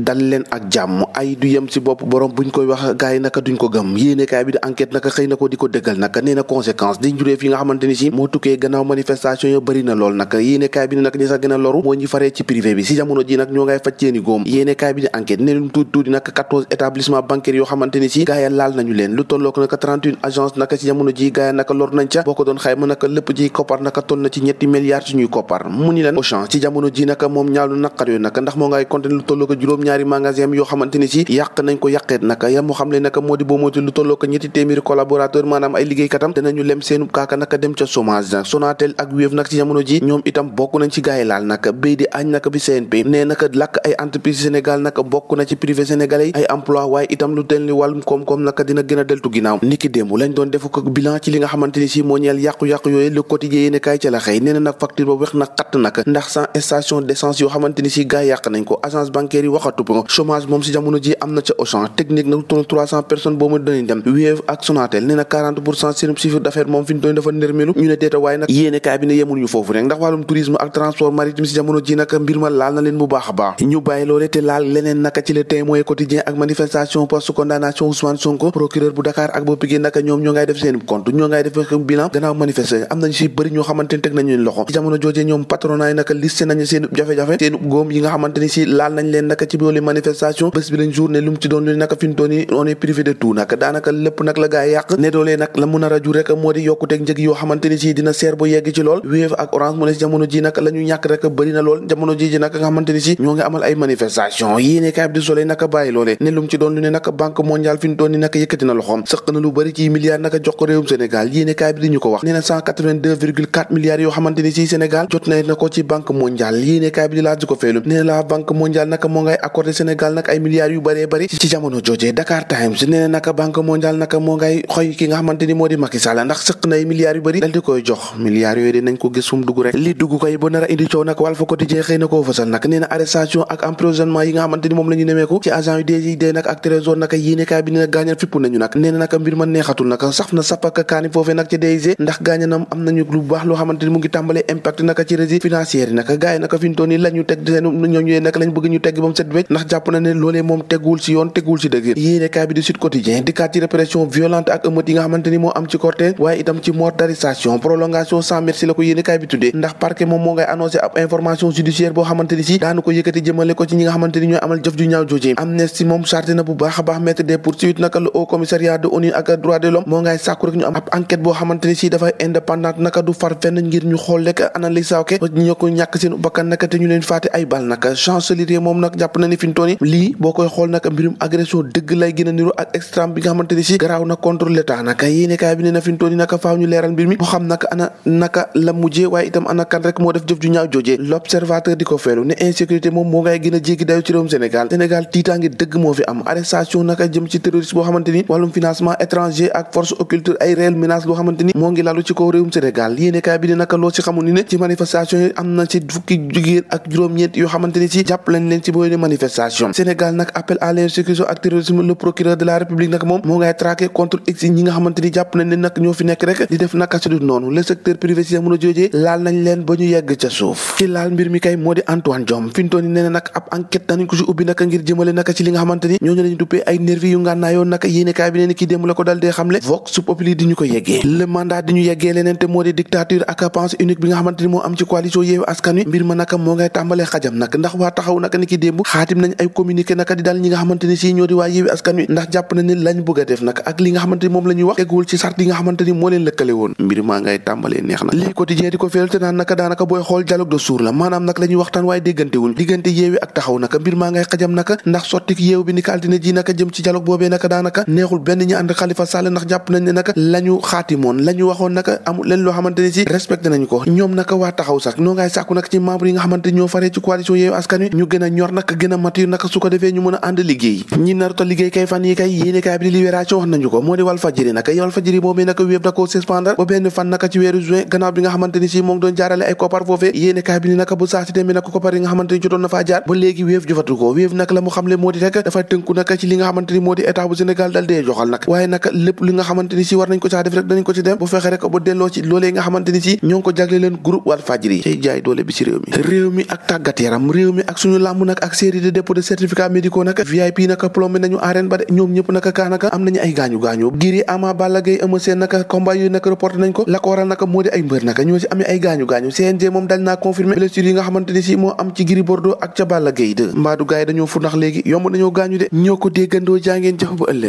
dal leen ak jàmm ay du yem si bopp borom buñ koy wax gars yi naka duñ ko gëm yéenekaay bi di enquête naka xëy na ko di ko dëggal naka nee na conséquence di njuréef yi nga xamante ni si moo tukkee gannaaw manifestation yo bëri na lool naka yéenekaay bi di nag ñi sax gën a loru moo ñi faree ci privé bi si jamono ji nag ñoo ngay faj seeni góom yéenekaay bi di enquête nee lu tuuti naka 14 établissements bancaires yoo xamante ni si gars ya laal nañu leen lu tollook naka 31 agence naka si jamono ji gars ya naka lor nañ ca boo ko doon xayma naka lépp ji koppar naka toll na ci ñetti milliards suñuy koppar mu ni leen Auchan ci jamono ji naka moom ñaalu naqar yooyu naka ndax moo ngay compter lu tolloo ko juróom-ñaari magasin yoo xamante ni si yàq nañ ko yàqeet naka ya mu xam le naka moo di boo moytu lu tolloo ko ñetti téeméeri collaborateur maanaam ay liggéeykatam danañu lem seenu kaaka naka dem ca chômage nag Sonatel ak Wave nag ci jamono ji ñoom itam bokk nañ ci gaay laal naka béy di añ naka bi CNP nee naka làkk ay entreprise Sénégal naka bokk na ci privé sénégalais yi ay emploi waaye itam lu tel ni wàllum koom-koom naka dina gën a deltu ginnaaw niki démb lañ doon defu ko bilan ci li nga xamante ni si moo ñeel yàqu-yàqu yooyu le quotidien yéene kaay ca la xëy nee na nag facture ba wex na xatt naka ndax sans station d'essence yoo xamante ni si gaay yàq nañ ko agence bancaire yi waxatu ko chômage moom si jamono ji am na ca Auchan technique nag toll 300 personnes boo mu danañ dem Wave ak Sonatel nee na 40% seen chiffre d'affaires moom fi ñu doon dafa nërmelu ñu ne deeta waaye nag yéene kaay bi ne yemuñu foofu rek ndax wàllum tourisme ak transport maritime si jamono ji naka mbir ma laal na leen bu baax a baax ñu bàyyi loole te laal leneen naka ci le Témoin quotidien ak manifestation post condamnation Ousmane Sonko procureur bu Dakar ak bu Pikine naka ñoom ñoo ngay def seen compte ñoo ngay def bilan gannaaw manifester am nañ si bëri ñoo xamante ni teg nañu leen loxo ci jamono joojee ñoom patronat yi naka listé nañu seen jafe-jafe seen góom yi nga xamante ni si laal nañ leen naka ci biir manifestation bés bi lañ journée lu mu ci doon lu naka fi mu toll nii on est privé de tout naka daanaka lépp nag la gaa yi yàq ne doolee nag la mun a raju rek moo di yokkuteeg njëg yoo xamante ni si dina seer ba yegg ci lool Wave ak Orange mu ne si jamono ji nag la ñu ñàkk rek bëri na lool jamono ji nag nga xamante ni si ñoo ngi amal ay manifestation yéene kaay bi di Soleil naka bàyyi loolee ne lu mu ci doon lu ne nag banque mondiale fi mu toll nii naka yëkkati na loxoom sëq na lu bëri ci milliards naka jox ko réewum Sénégal yéene kaay bi di ñu ko wax nee na 182,4 milliards yoo xamante ni si Sénégal jot na ko ci banque mondiale yéene kaay bi di laaj ko feelu nee na la banque mondiale naka moo ngay accordé Sénégal nag ay milliards yu bëree bëri ci jamono joojee Dakar Times nee na naka banque mondiale naka moo ngay xoy ki nga xamante ni moo di Macky Sall ndax sëq na ay milliards yu bëri dal di koy jox milliards yooyu dinañ ko gis fu mu dugg rek li dugg koy ba nar a indi coow nag Walf Quotidien xëy na koo fasal nag nee na arrestation ak emprisonnement yi nga xamante ni moom la ñu nemeeku ci agent yu DGID nag ak Trésor naka yéene kaay bi nee na gaañal fippu nañu nag nee na naka mbir ma neexatul naka saf na sapaka kaani foofee nag ci DG ndax gaañanam am nañu lu baax loo xamante ni mu ngi tàmbalee impact naka ci régie financière yi naka gars yi naka fi ñu toll nii la ñu teg seen ñooñu naka lañ bëgg ñu tegg ba mu set wecc ndax jàpp na ne loolee moom teguwul si yoon teguwul si dëgg yéene kaay bi di Sud Quotidien di kaat ci répression violente ak émeute yi nga xamante ni moo am ci cortège waaye itam ci mort d'arrestation prolongation sans merci la ko yéene kaay bi tuddee ndax parquet moom moo ngay annoncé ab information judiciaire boo xamante ni si daanu ko yëkkati jëmale ko ci ñi nga xamante ni ñooy amal jëf ju ñaaw joojee Amnesty moom charté na bu baax a baax maître des poursuites naka le haut commissariat de ONU ak droits de l'homme moo ngay sàkku rek ñu am ab enquête boo xamante ni si dafay indépendante naka du far fenn ngir ñu xool rek analyse saawke ñoo ko ñàkk seen bakkan naka te ñu leen faate ay bal naka chancelier moom nag jàpp na ni fi ñu tooni lii boo koy xool naka mbirum agression dëgg lay gën a niru ak extrême bi nga xamante ni si garaaw na contre l'état naka yéene kaay bi ne na fi ñu tooni naka faaw ñu leeral mbir mi moo xam naka ana naka la mujjee waaye itam ana kan rek moo def jëf ju ñaaw joojee l'observateur di ko feelu ne insécurité moom moo ngay gën a jéggi dayu ci réewum Sénégal tiitaange dëgg moo fi am arrestation naka jëm ci terroriste boo xamante ni wàllum financement étranger ak force occulte ay réelle menace loo xamante ni moo ngi lalu ci kaw réewum Sénégal yéene kaay bi ne naka loo ci xamul ni ne ci manifestation yi am na ci fukki jigéen ak juróom-ñeent yoo xamante ni si jàpp lañ leen ci booy ne manifestation Sénégal nag appel à l'insécurité ak terrorisme le procureur de la République nag moom moo ngay traqué contre x ñi nga xamante ni jàpp nañ ne nag ñoo fi nekk rek di def naka su dul noonu le secteur privé si jamono joojee laal nañ leen ba ñu yegg ca suuf ci laal mbir mi kay moo di Antoine Diome fi ñu toll nii nee na nag ab enquête danañ ko si ubbi naka ngir jëmale naka ci li nga xamante ni ñooñu lañ duppee ay nervi yu ngànnaayoon naka yéene kaay bi nee na kii démb la ko dal dee xamle Vox Populi di ñu ko yeggee le mandat di ñu yeggee leneen te moo di dictature ak pensée unique bi nga xamante ni moo am ci coalition Yewwi Askan Wi mbir ma naka moo ngay tàmbalee xajam nag ndax waa taxaw naka ni ki démb xaatim nañ ay communiqué naka di dal ñi nga xamante ni si ñoo di waa Yewwi Askan Wi ndax jàpp na ne lañ bëgg a def nag ak li nga xamante ni moom la ñuy wax teguwul ci sart yi nga xamante ni moo leen lëkkale woon mbir maa ngay tàmbalee neex na lii quotidien di ko féeral te naan naka daanaka booy xool dialogue de sourds la maanaam nag la ñuy waxtaan waaye déggante wuñ diggante Yewwi ak taxaw naka mbir maa ngay xajam naka ndax sottik yeew bi ni ka altine ji naka jëm ci dialogue boobee naka daanaka neexul benn ñi ànd Khalifa Sall ndax jàpp nañ ne naka la ñu xaatimoon la ñu waxoon naka amul leen loo xamante ni si respecté nañu ko ñoom naka waa taxaw sax noo ngay sàkku naka ci membre yi nga xamante ni ñoo faree ci coalition Yewwi Askan Wi ñu gën a ñor naka gën a mature naka su ko defee ñu mën a ànd liggéey ñi naruta liggéey kay fan yi kay yéene kaay bi di Libération wax nañu ko moo di Walfadjri naka Walfadjri boobee naka Wave da koo suspendre ba benn fan naka ci weeru juin gannaaw bi nga xamante ni si moo ngi doon jaarale ay koppar foofee yéene kaay bi ni naka bu saa si demee naka koppar yi nga xamante ni jotoon na faa jaar ba léegi Wave jofatu ko Wave naka la mu xamle moo di rek dafa tënku naka ci li nga xamante ni moo di état bu Sénégal dal dee joxal nag waaye naka lépp li nga xamante ni si war nañ ko caa def rek danañ ko ci dem bu fexe rek ba delloo ci loolee nga xamante ni si ñoo ngi ko jagle leen groupe Walfadjri cay jaay doole bi ci réew mi ak tàggat yaram réew mi ak suñu làmb nag ak série de dépôt de certificat médicaux naka VIP naka plombé nañu arène ba de ñoom ñëpp naka kaa naka am nañu ay gaañu-gaañu Gris Ama Balla Gaye Eumeu Sène naka combat yooyu naka reporté nañ ko la ko waral naka moo di ay mbër naka ñoo si amee ay gaañu-gaañu CNG moom dal naa confirmé blessure yi nga xamante ni si moo am ci Gris Bordeaux ak ca Balla Gaye 2 mbaadu gaay dañoo fu ndax léegi yomb nañoo gaañu de ñoo ko déggandoo jàngeen jëf ba ëllëg